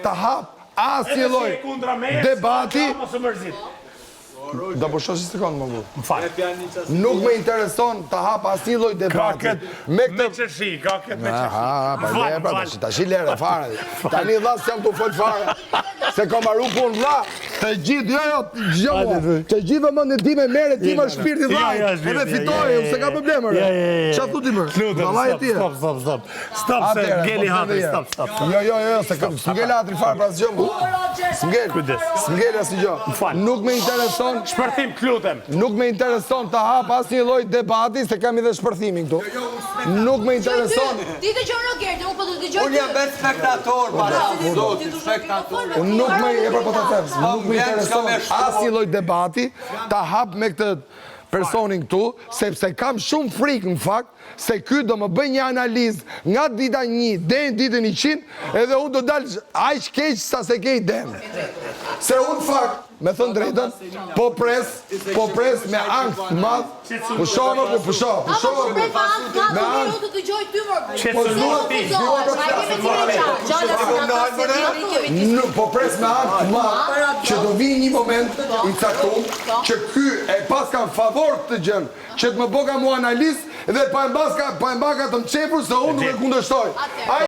ta hap asnjë lloj debati. Do pushosh një sekondë, më burrë. Më fal. Nuk më intereson të hap asnjë lloj debati. Me këtë me qershi, ka këtë me qershi. Ha, pa le, pra, tash tash lere fare. Tani vlla s'jam tu fol fare. Se ka mbaru punë vlla. Të gjithë, jo, jo, dëgjo mua. Të gjithë vëmendjen time merre ti më shpirti vlla. Edhe fitoj, unë s'e kam problem ore. Çfarë thu ti më? Vllai ti. Stop, stop, stop. Stop se ngeli po hatri, stop, stop. Jo, jo, jo, se kam s'ngel hatri fare për asgjë. S'ngel. Kujdes. S'ngel asgjë. Nuk më intereson. Shpërthim, të lutem. Nuk më intereson të hap asnjë lloj debati se kam edhe shpërthimin këtu. Jo, jo, Nuk më intereson. Ti dëgjon Rogertin, unë po të dëgjoj. Unë jam vetë spektator, para zoti, spektator. Unë nuk më e po ta them, nuk më intereson asnjë lloj debati ta hap me këtë personin këtu, sepse kam shumë frikë në fakt se ky do më bëjë një analizë nga dita një deri në ditën 100 edhe unë do dal aq keq sa s'e ke idenë. Se unë në fakt, me thënë drejtën, po pres, po pres me ankth të madh, pusho më, po pusho, pusho më. Me ankth. Të dëgjoj ty më. Po s'dua ti, s'dua të flas. Nuk po pres me ankth të madh që do vijë një moment i caktuar që ky e paska në favor këtë gjën, Që të më bëka mua analizë dhe pa e mbaska, pa e mbaka të mçefur se unë nuk e kundërshtoj. Ai.